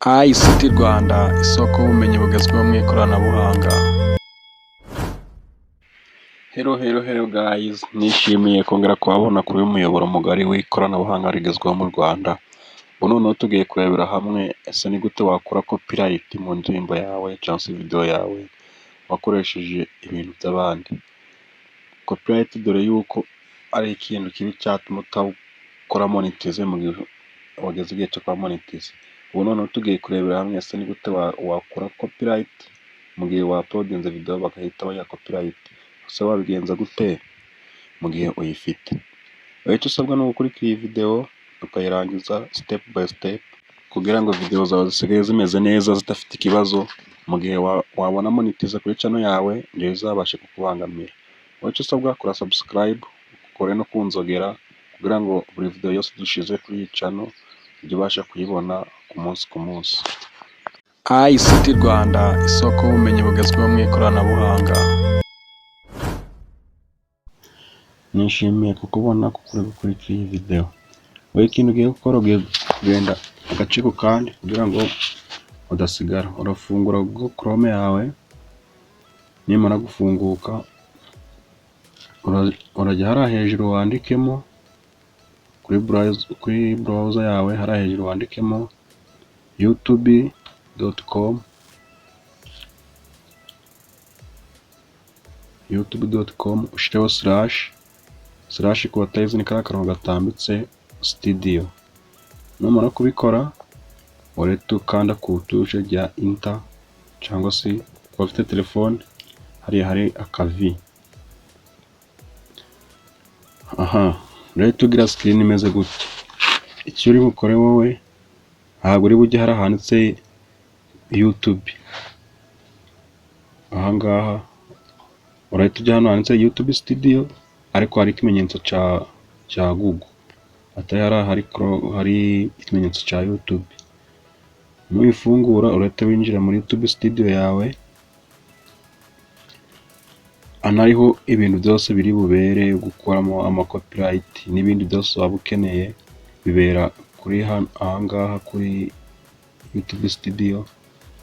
ICT Rwanda, isoko y'ubumenyi bugezweho mu ikoranabuhanga. Hello, hello, hello guys, nishimiye kongera kuhabona kuri uyu muyoboro mugari w'ikoranabuhanga rigezweho mu Rwanda. Ubu noneho tugiye kurebera hamwe ese ni gute wakora copyright mu ndirimbo yawe cyangwa se video yawe wakoresheje ibintu by'abandi. Copyright dore yuko ari ikintu kibi cyatuma utakora monetize mu gihe wageze igihe cyo kuba monetize. Ubu noneho tugiye kurebera hamwe ese ni gute wakora copyright mu gihe wauploadinze video bagahita bayiha copyright. Ese wabigenza gute mu gihe uyifite? Wowe icyo usabwa ni ugukurikira iyi video ukayirangiza step by step, kugira ngo video zawe zisigaye zimeze neza zidafite ikibazo, mu gihe wabona monetize kuri channel yawe ntibizabashe kukubangamira. Wowe icyo usabwa, kora subscribe, ukore no ku nzogera, kugira ngo buri video yose dushyize kuri iyi channel ujye ubasha kuyibona ku munsi ku munsi. ICT Rwanda, isoko y'ubumenyi bugezweho mu ikoranabuhanga. Nishimiye kukubona kuko uri gukurikira iyi video. Wowe ikintu ugiye gukora, ugiye kugenda agace ku kandi kugira ngo udasigara. Urafungura Google Chrome yawe, nimara gufunguka urajya hariya hejuru wandikemo kuri browser yawe, hariya hejuru wandikemo youtube.com, youtube.com, ushireho slash slash, ku batayizi ni kariya karongo gatambitse, studio. Numara kubikora urahita ukanda ku tushe rya enter, cyangwa se ku bafite telefone hariya hari akavi. Aha urahita ugira screen imeze gutya. Icyo uri bukore wowe, ntabwo uri bujye hariya handitse YouTube. Aha ngaha urahita ujya hano handitse YouTube Studio, ariko hari ikimenyetso cya Google, atari hariya hari ikimenyetso cya YouTube. Nuyifungura urahita winjira muri YouTube Studio yawe, hano hariho ibintu byose biri bubere, gukuramo amacopyright n'ibindi byose waba ukeneye bibera kuri aha ngaha kuri YouTube Studio,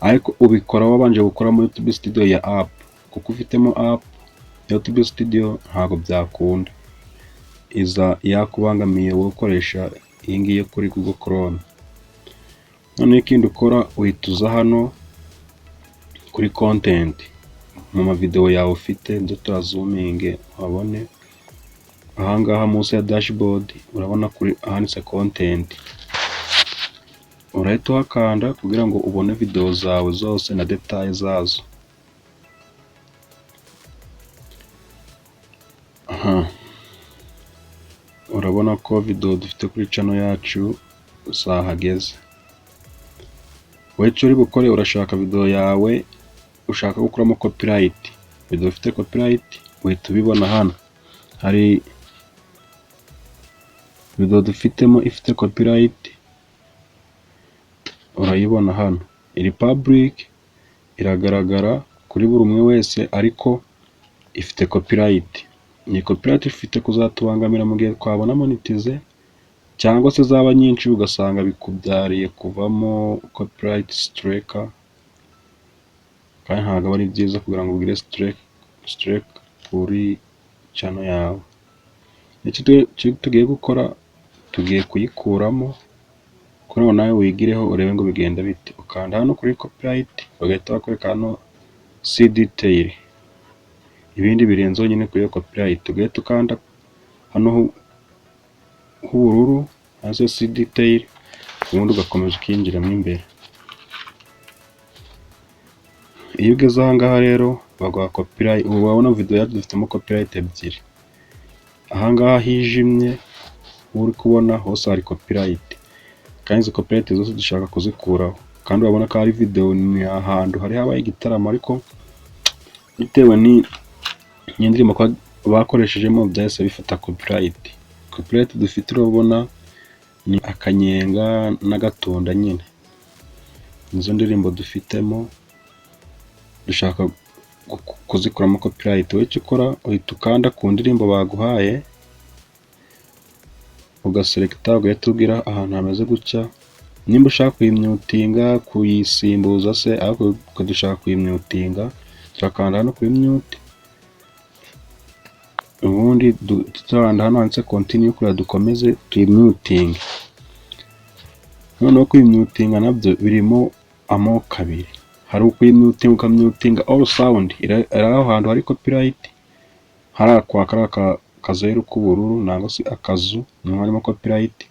ariko ubikora wabanje gukora muri YouTube Studio ya app, kuko ufitemo app YouTube Studio ntabwo byakunda, iza yakubangamiye wowe ukoresha iyi ngiyi yo kuri Google Chrome. Noneho ikindi ukora, uhita uza hano kuri content mu mavideo yawe ufite, nze tuhazoominge uhabone. Aha ngaha munsi ya dashboard urabona kuri ahanditse content, urahita uhakanda kugira ngo ubone video zawe zose na details zazo. Aha urabona ko video dufite kuri channel yacu zahageze. Wowe icyo uri bukore, urashaka video yawe ushaka gukuramo copyright. Video ifite copyright uhita ubibona hano, hari video dufitemo ifite copyright, urayibona hano iri public, iragaragara kuri buri umwe wese, ariko ifite copyright. Iyi copyright ifite kuzatubangamira mu gihe twabona monetize, cyangwa se zaba nyinshi ugasanga bikubyariye kuvamo copyright strike, kandi ntabwo aba ari byiza kugira ngo ugire strike kuri channel yawe. Icyo tugiye gukora, tugiye kuyikuramo kugira ngo nawe wigireho urebe ngo bigenda bite. Ukanda hano kuri copyright, bagahita bakwereka hano see detail, ibindi birenzeho nyine kuri iyo copyright. Ugahita ukanda hano h'ubururu handitse see detail, ubundi ugakomeza ukinjiramo imbere. Iyo ugeze aha ngaha rero baguha copyright. Ubu urabona video yacu dufitemo copyright ebyiri. Aha ngaha hijimye uri kubona hose hari copyright, kandi izi copyright zose dushaka kuzikuraho. Kandi urabona ko hari video, ni ahantu hari habaye igitaramo, ariko bitewe n'indirimbo bakoreshejemo byahise bifata copyright. Copyright dufite urabona ni akanyenga n'agatunda nyine, nizo ndirimbo dufitemo, dushaka kuzikuramo copyright. Wowe icyo ukora, uhita ukanda ku ndirimbo baguhaye, ugaselecta, ugahita ugira ahantu hameze gutya. Nimba ushaka kuyimyutinga, kuyisimbuza se, ariko twe dushaka kuyimyutinga, turakanda hano kuri mute, ubundi turakanda hano handitse continue kugira dukomeze tuyimyutinge. Noneho kuyimyutinga nabyo birimo amoko abiri. Hari ukuyimyutinga, ukamyutinga all sound iri aho hantu hari copyright, hariya kwa kariya kazeru k'ubururu nangwa se akazu, niho harimo copyright,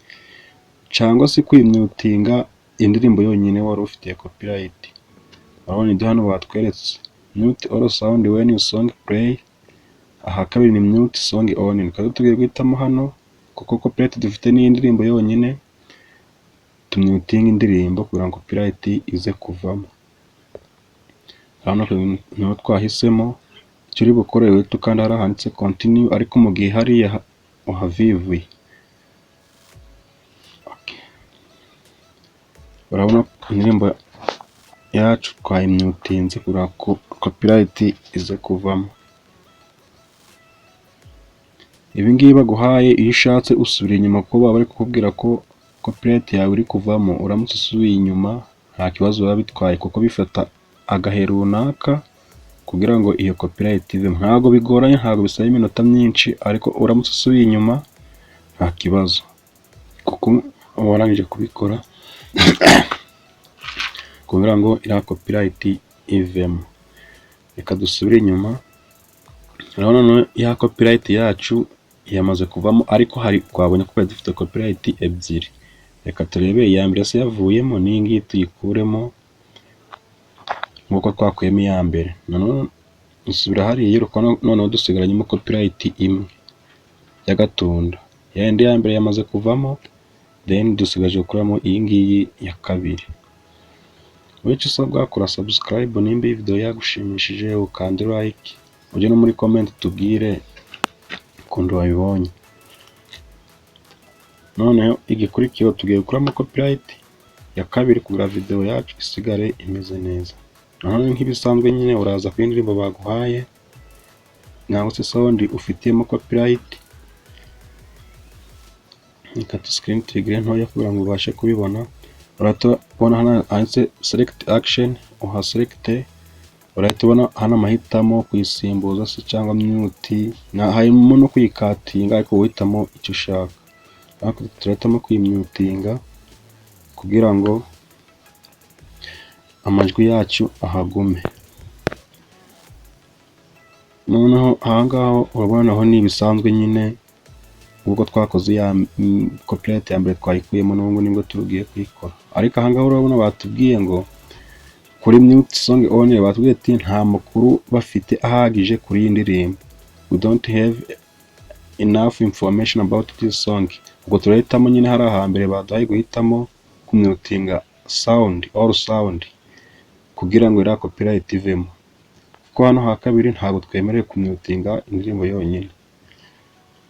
cyangwa se kuyimyutinga indirimbo yonyine wari ufitiye copyright. Urabona ibyo hano batweretse: mute all sound when your song play. Aha kabiri ni mute song only. Tukaba tugiye guhitamo hano, kuko copyright dufite ni indirimbo yonyine, tumyutinge indirimbo kugira ngo copyright ize kuvamo. Hano niho twahisemo. Icyo uri bukore, uhita ukanda hariya handitse continue, ariko mu gihe hariya uhavivuye. Okay. Urabona indirimbo yacu twayimyutinze kugira ngo copyright ize kuvamo. Ibi ngibi baguhaye, iyo ushatse usubira inyuma, kuko baba bari kukubwira ko copyright yawe iri kuvamo. Uramutse usubiye inyuma nta kibazo biba bitwaye, kuko bifata agahe runaka kugira ngo iyo copyright ivemo. Ntabwo bigoranye, ntabwo bisaba iminota myinshi, ariko uramutse usubiye inyuma nta kibazo, kuko uba warangije kubikora kugira ngo iriya copyright ivemo. Reka dusubire inyuma. Urabona noneho ya copyright yacu yamaze kuvamo, ariko hari twabonye ko twari dufite copyright ebyiri. Reka turebe iya mbere se yavuyemo, n'iyi ngiyi tuyikuremo nk'uko twakuyemo iya mbere. Noneho dusubira hariya, urabona noneho dusigaranyemo copyright imwe y'agatunda. Ya yindi ya mbere yamaze kuvamo, then dusigaje gukuramo iyi ngiyi ya kabiri. Wowe icyo usabwa, kora subscribe nimba iyi video yagushimishije, ukande like, ujye no muri comment tubwire ukuntu wabibonye. Noneho igikurikiyeho, tugiye gukuramo copyright ya kabiri kugira video yacu isigare imeze neza. Noneho nk'ibisanzwe nyine, uraza ku indirimbo baguhaye cyangwa se sound ufitiyemo copyright. Reka screen tuyigire ntoya kugira ngo ubashe kubibona. Urahita ubona hano handitse select action, uhaselecte. Urahita ubona hano amahitamo: kuyisimbuza se cyangwa mute, harimo no kuyikatinga, ariko uhitamo icyo ushaka. Ariko turahitamo kuyimyutinga kugira ngo amajwi yacu ahagume. Noneho ahangaha urabona naho ni ibisanzwe nyine, nk'uko twakoze ya copyright ya mbere twayikuyemo, n'ubu nibwo tugiye kuyikora. Ariko ahangaha urabona batubwiye ngo kuri mute song only, batubwiye ati nta makuru bafite ahagije kuri iyi ndirimbo, "We don't have enough information about this song." Ubwo turahitamo nyine hari ahambere baduhaye guhitamo kumyutinga sound, all sound, kugira ngo iriya copyright ivemo, kuko hano ha kabiri ntabwo twemerewe kumyutinga indirimbo yonyine.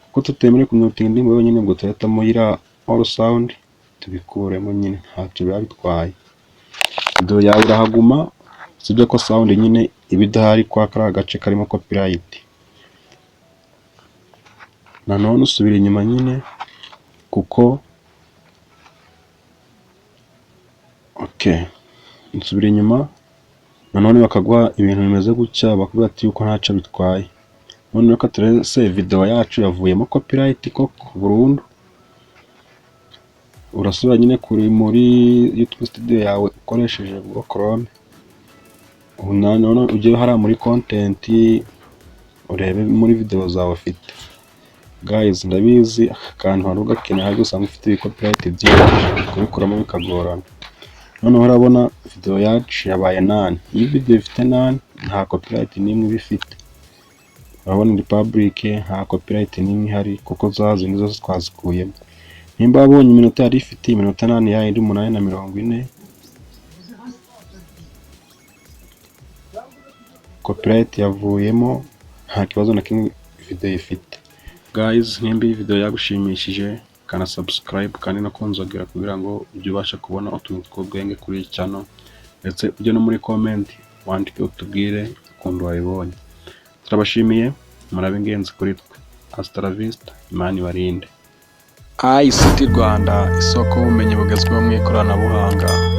Kuko tutemerewe kumyutinga indirimbo yonyine, ubwo turahitamo iriya all sound tubikuremo nyine, ntacyo biba bitwaye. Video yawe irahaguma, usibye ko sound nyine iba idahari kwa kariya gace karimo copyright. Nanone usubira inyuma nyine, kuko okay, nsubira inyuma nanone bakaguha ibintu bimeze gutya, bakubwira ati yuko ntacyo bitwaye. None reka turebe se video yacu yavuyemo copyright koko burundu. Urasubira nyine kuri muri YouTube Studio yawe ukoresheje Google Chrome, nanone ujye hariya muri content, urebe muri video zawe ufite. Guys, ndabizi aka kantu wari ugakeneye, ariko usanga ufite ibi copyright byinshi, kubikuramo bikagorana. Noneho urabona video yacu yabaye none. Iyo video ifite none, nta copyright n'imwe iba ifite. Urabona iri public, nta copyright n'imwe ihari, kuko za zindi zose twazikuyemo. Nimba wabonye iminota yari ifite iminota nani, ya yindi 8:40, copyright yavuyemo, nta kibazo na kimwe video ifite. Guys, nimba iyi video yagushimishije, kanda subscribe kandi no kunzogera kugira ngo ujye ubasha kubona utuntu tw'ubwenge kuri iyi channel, ndetse ujye no muri comment wandike utubwire ukuntu wabibonye. Turabashimiye, murabe ingenzi kuri twe. Hasta la vista, Imana ibarinde. ICT Rwanda, isoko y'ubumenyi bugezweho mu ikoranabuhanga.